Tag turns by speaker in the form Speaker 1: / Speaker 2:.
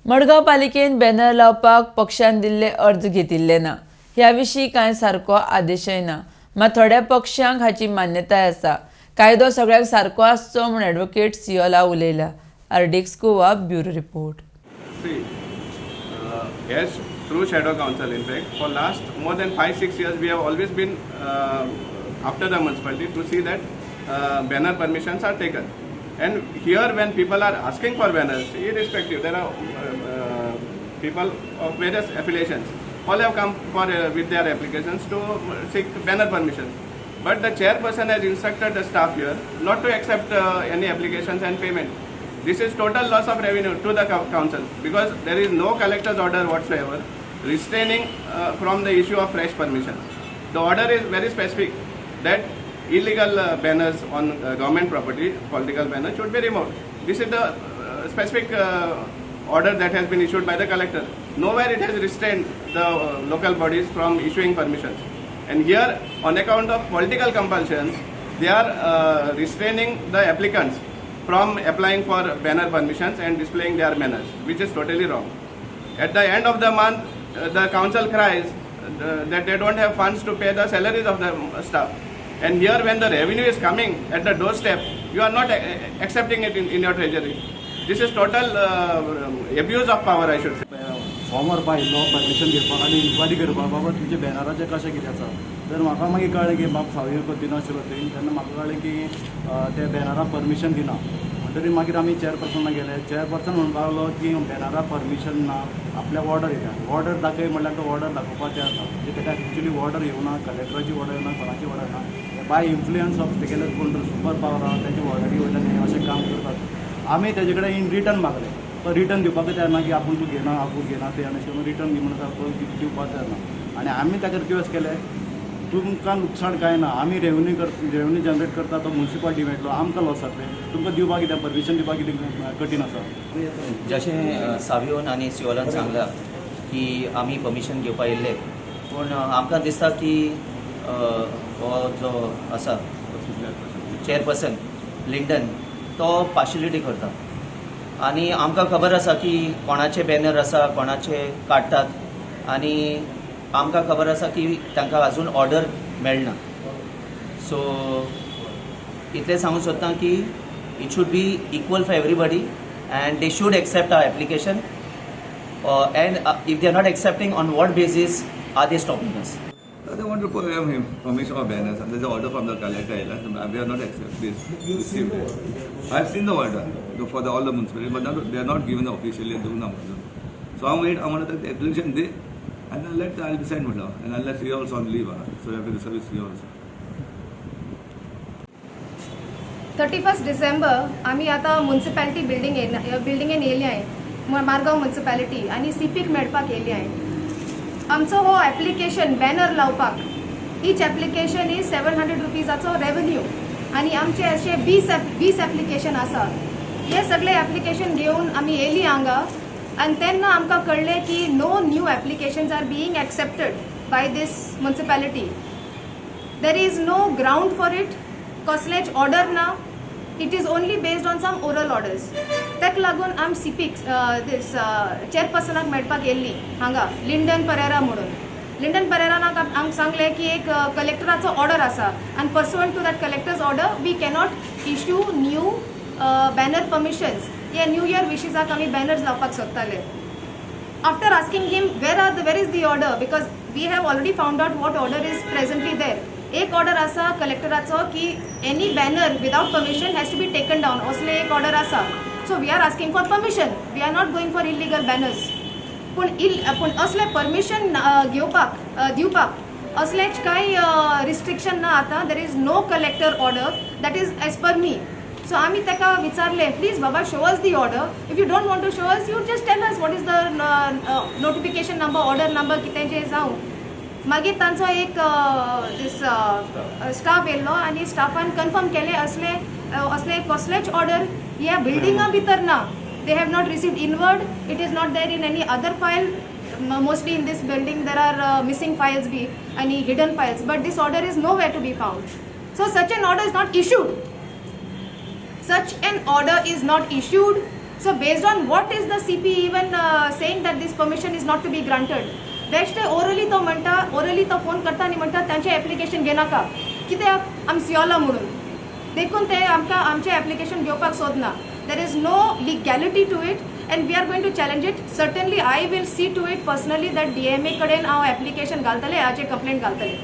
Speaker 1: मडगांव पालिकेन बॅनर लावपाक पक्षान दिल्ले अर्ज घेतिल्ले ना. ह्या विशीं कांय सारको आदेशय ना. मात थोड्या पक्षांक हाची मान्यताय आसा. कायदो सगळ्यांक सारको आसचो म्हूण advocate Siyola उलयला. RDX Goa, bureau report.
Speaker 2: See, as through shadow council, in fact, for last more than 5-6 years, we have always been after the municipality to see that banner permissions are taken. And here, when people are asking for banners, irrespective, there are people of various affiliations, all have come for with their applications to seek banner permissions. But the chairperson has instructed the staff here not to accept any applications and payment. This is total loss of revenue to the council because there is no collector's order whatsoever restraining from the issue of fresh permissions. The order is very specific that illegal banners on government property, political banners, should be removed. This is the specific order that has been issued by the collector. Nowhere it has restrained the local bodies from issuing permissions. And here, on account of political compulsions, they are restraining the applicants from applying for banner permissions and displaying their banners, which is totally wrong. At the end of the month, the council cries that they don't have funds to pay the salaries of the staff. And here, when the revenue is coming at the doorstep, you are not accepting it in your treasury. This is total abuse of power, I should say.
Speaker 3: Form व्हरपा आयिल्लो permission घेवपाक आनी enquiry करपाक, बाबा तुमच्या बॅनराचें कशें कितें आसा. तर म्हाका मागीर कळ्ळें की बाब सावयर कोतिन्हो आशिल्लो थंय. तेन्ना म्हाका कळ्ळें की ते बॅनराक परमिशन दिना. म्हणटरीर मागीर आमी चेअरपर्सना गेले. चेअरपर्सन म्हणपाक लागलो की बॅनराक परमिशन ना, आपल्याक ऑर्डर येता, ऑर्डर दाखय म्हणल्यार तो ऑर्डर दाखोवपाक तयार ना. म्हणजे ताका एक्चुली ऑर्डर येवना, कलेक्टराची ऑर्डर येवना, कोणाची ऑर्डर ना. बाय इन्फ्लुयन्स ऑफ तेगेले कोण तर सुपर पावर आहा, तेजे ऑर्डरी वयल्यान हे अशें काम करतात. आमी तेजे कडेन इन रिटर्न मागलें, तो रिटर्न दिवपाक तयार ना की आपूण तूं घेना, आपूण घेना ते आनी अशें म्हणून रिटर्न दी म्हणून तो दिवपाक तयार ना. आनी आमी ताका रिक्वेस्ट केलें, तुमकां लुकसाण कांय ना, आमी रेवन्यू जनरेट करता, तो मुन्सिपालिटी मेळटलो, आमकां लॉस जातलें. तुमकां दिवपाक कितें, परमिशन दिवपाक कितें कठीण आसा?
Speaker 4: जशें सावियोन आनी सिओलान सांगलां की आमी परमिशन घेवपा येयल्ले, पूण आमकां दिसता की हो जो आसा चेअरपर्सन लिंडन, तो पार्शलिटी करता आनी आमकां खबर आसा की कोणाचे बॅनर आसा, कोणाचे काडटात आनी आमकां खबर आसा की तांकां अजून ऑर्डर मेळना. सो इतलें सांगूंक सोदता की it should be equal for everybody and they should accept our application, and if they are not accepting, on what basis are they stopping us?
Speaker 5: They want to put him permission of banners, and there's an order from the collector. We have not accepted this. Received it. I've seen the order for the all the municipalities, but not, they are not given officially. So I'm wait. I want to take the application there, and then let I'll decide now. And I'll let you also on leave. So you have to service you also.
Speaker 6: 31 December आमी आतां municipality बिल्डिंगेन येयली आहे, Margao municipality, आनी सीपीक मेळपाक येयली आहे. आमचो हो एप्लिकेशन बॅनर लावपाक, each application is 700 रुपीजाचो revenue आनी आमचे अशे 20 एप्लिकेशन आसा. हे सगळे एप्लिकेशन घेवन आमी येयली हांगा आनी तेन्ना आमकां कळ्ळें की no new applications are being accepted by this municipality. There is no ground for it. कसलेच ऑर्डर ना. It is only based on some oral orders. ताका लागून आमी सीपीक, दीस चेअरपर्सनाक मेळपाक येयल्ली हांगा, लिंडन परेरा म्हणून. लिंडन परेरान आमकां सांगलें की एक कलेक्टराचो ऑर्डर आसा आनी pursuant to that collector's order we cannot issue new banner permissions. हे न्यू इयर विशीसाक आमी बॅनर्स लावपाक सोदताले. After asking him where is the order, because we have already found out what order is presently there, एक order आसा कलेक्टराचो की any banner without permission has to be taken down, असले एक order आसा. So we are asking for permission, we are not going for illegal banners. पूण असले permission घेवपाक, दिवपाक असलेच कांय रिस्ट्रिक्शन ना आतां. There is no collector order, that is as per me. So आमी ताका विचारलें, प्लीज बाबा, show us the order. If you don't want to show us, you just tell us what is the notification number, order number, कितें जें जावं. मागीर तांचो एक दीस स्टाफ येयल्लो आनी स्टाफान कन्फर्म केलें, असले कसलेच ऑर्डर ह्या बिल्डिंगा भितर ना. They have not received inward. It is not there in any other file. Mostly in this building there are missing files be any hidden files, but this order is nowhere to be found. So such an order is not issued. Such an order is not issued. So based on what is the CP even saying that this permission is not to be granted? बेश्टे orally तो म्हणटा, orally तो phone करता आनी म्हणटा तांचें application घेनाका, कित्याक आमी सियोला म्हणून. देखून ते आमकां आमचें एप्लिकेशन घेवपाक सोदना. There is no legality to it and we are going to challenge it. Certainly I will see to it personally that DMA कडेन हांव एप्लिकेशन घालतलें, हाचेर कंप्लेंट घालतलें.